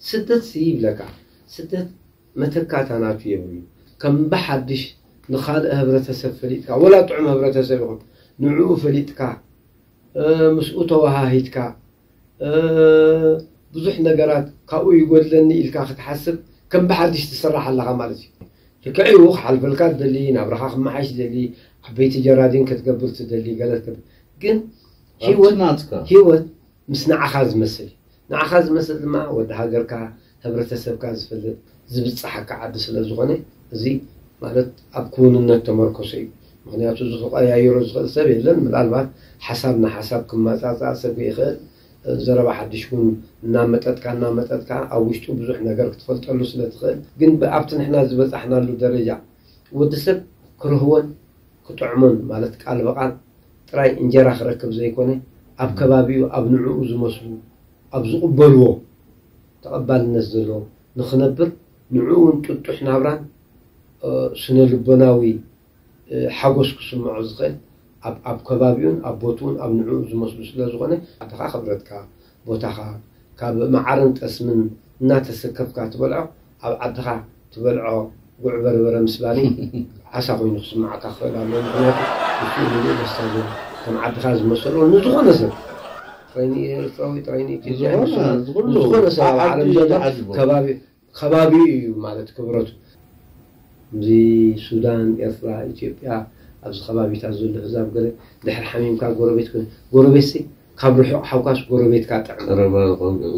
ስደት ሲ ይብለካ፣ ስደት መተካእታ ናቱ የብሉ። ከም ብሓድሽ ንኻልእ ህብረተሰብ ፈሊጥካ፣ ወላ ጥዑም ህብረተሰብ ይኹን፣ ንዕኡ ፈሊጥካ፣ እ፣ ምስኡ ተወሃሂድካ፣ እ፣ ብዙሕ ነገራት ካብኡ ይጎድለኒ ኢልካ ክትሓስብ ከም ብሓድሽ ትስራሕ ኣለኻ ማለት እዩ። ልክዕ እዩ፣ ክሓልፈልካ ትደሊ፣ ናብራኻ ክመሓሽ ትደሊ፣ ዓበይቲ ጀራዲን ክትገብር ትደሊ፣ ገለ ክትገብር። ግን ኣብቲ ህይወት ናትካ። ህይወት ምስ ንዓኻ ዝመስል እዩ። ንዓኻ ዝመስል ድማ ወዲ ሃገርካ፣ ህብረተሰብካ ዝፈልጥ፣ ዝብጻሓካ ዓዲ ስለ ዝኾነ፣ እዚ ማለት ኣብ ክውንነት ተመርኮሰ እዩ። ምኽንያቱ፣ እዚ ክቐያይሮ ዝኽእል ሰብ የለን። ምናልባት ሓሳብ ንሓሳብ ክመጻጻእ ሰብ ይኽእል። ዘረባ ሓድሽ እውን እናመጠጥካ፣ እናመጠጥካ፣ ኣብ ውሽጡ ብዙሕ ነገር ክትፈልጠሉ ስለ ትኽእል። ግን ብ-፣ ኣብቲ ንሕና ዝበጻሕናሉ ደረጃ፣ ወዲ ሰብ ክርህዎን ክጥዕሞን፣ ማለት ቃል ብቓል ጥራይ እንጀራ ክረክብ ዘይኮነ፣ ኣብ ከባቢኡ፣ ኣብ ንዕኡ ዝመስሉ፣ ኣብ ዝቕበልዎ፣ ተቐባልነት ዘለዎ ንኽነብር፣ ንዕኡ እውን ጥጡሕ ናብራን፣ እ፣ ስነ ልቦናዊ፣ እ፣ ሓጎስ ክስምዖ ዝኽእል፣ ኣብ፣ ኣብ ከባቢኡን ኣብ ቦትኡን ኣብ ንዕኡ ዝመስሉ ስለ ዝኾነ፣ ዓድኻ ክብረትካ፣ ቦታኻ፣ ካብ መዓርን ጠስምን እናተሰከፍካ ትበልዖ፣ ኣብ ዓድኻ ትበልዖ ጉዕ በርበረ ምስ ባኒ ዓሳ ኮይኑ ክስምዓካ ክኽእል ኣለዎ። ምኽንያቱ፣ ንሱ ምሉእ ደስታ ዝህብ፣ ከም ዓድኻ ዝመሰሎ ንዝኾነ ሰብ፣ ጥራይ ንኤርትራዊ፣ ጥራይ ንኢትዮጵያ፣ ንዝኾነ፣ ንዝኾነ፣ ንዝኾነ ሰብ ኣብ ዓለም ዘሎ ዓዲ፣ ከባቢ፣ ከባቢኡ እዩ ማለት ክብረቱ። እዚ ሱዳን፣ ኤርትራ፣ ኢትዮጵያ፣ ኣብዚ ከባቢታት ዘሎ ህዛብ ገለ ድሕሪ ሓሚምካ ጎረቤት ኮነ። ጎረቤትሲ ካብ ርሑቕ ሓውካስ ጎረቤትካ ጥዕም። ቀረባ፣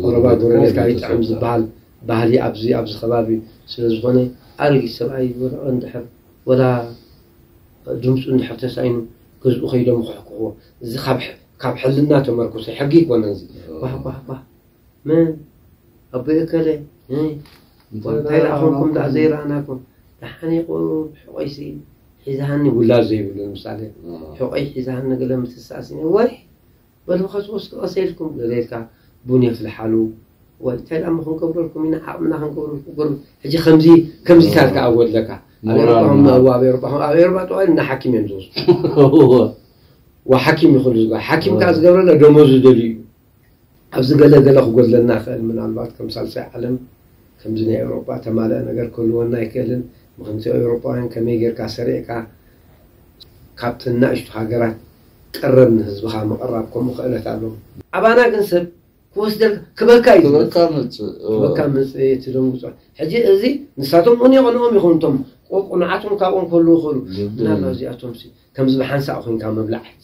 ቀረባ ጎረቤትካ ይጥዕም ዝበሃል ባህሊ ኣብዚ፣ ኣብዚ ከባቢ ስለ ዝኾነ፣ ኣረጊት ሰብኣይ ወላ እንድሕር ወላ ድምፁ እንድሕር ተሳኢኑ ገዝኡ ከይዶም ይኹሕኩሕዎ። እዚ ካብ ሕ-፣ ካብ ሕልና ተመርኮሰ ሕጊ ኣይኮነን እዚ። ኳሕ፣ ኳሕ፣ ኳሕ። መን? ኣቦይ እከለ? እ? እንታይ እንታይ ደኣ ደኣ ኾንኩም ደኣ ኾንኩም? ዘይረኣናኩም? ደሓን ኢኹም? ሕቆይሲ ሒዛሃኒ ውላድ ዘይብሉ፣ ንምሳሌ፣ እ። ሕቆይ ሒዛሃኒ ገለ ምትሳእሲ፣ ወይ በሉ፣ ከትወስዱ ቀስ ኢልኩም፣ ገለ ኢልካ ቡን የፍልሓሉ። ወይ እንታይ ደኣ እሞ ክንገብረልኩም ኢና፣ ዓቕምና ክንገብረልኩም፣ ገብሩ። ሕጂ ከምዚ፣ ከምዚታት እ። ከኣ ጎድለካ። ኣብ ሞራል ኤውሮጳ፣ ምናምን። ኣብ ኤውሮጳ፣ ኣብ ኤውሮጳ ጥዋይ እና ሓኪም እዮም ዝወስዱ። እወ። ወሓኪም ይኹን ዝጋ-፣ ሓኪም ከኣ እወ። ዝገብረለ ደሞዙ ደልዩ እዩ። ኣብዚ ገለ ገለ ክጎድለና ይኽእል፣ ምናልባት ከም ሳልሳይ ዓለም ከምዚ ናይ ኤውሮጳ ተማልአ ነገር ክህልወና ኣይክእልን። ምኽንያቱ ኤውሮጳውያን ከመይ ጌርካ ሰሪዕካ ካብተን ናእሽቱ ሃገራት ቀረብ ንህዝብኻ ምቕራብ ከምኡ ክእለት ኣለዎም። ኣባና ግን ሰብ ክወስደልካ፣ ክበካ እዩ ዝመጽእ። ክበካ መጽእ፣ ኦ። ክበካ መጽእ፣ ትደንግጾ። ሕጂ እዚ ንሳቶም እውን የቐንኦም ይኾኑ፣ እቶም ቆ-፣ ቁኑዓቶም ካብኦም ክህልዉ ይኽእሉ። ልቢ። ምናልባት እዚኣቶም ሲ ከምዚ ብሓንሳእ ኮይንካ ምብላዕ ሕጂ።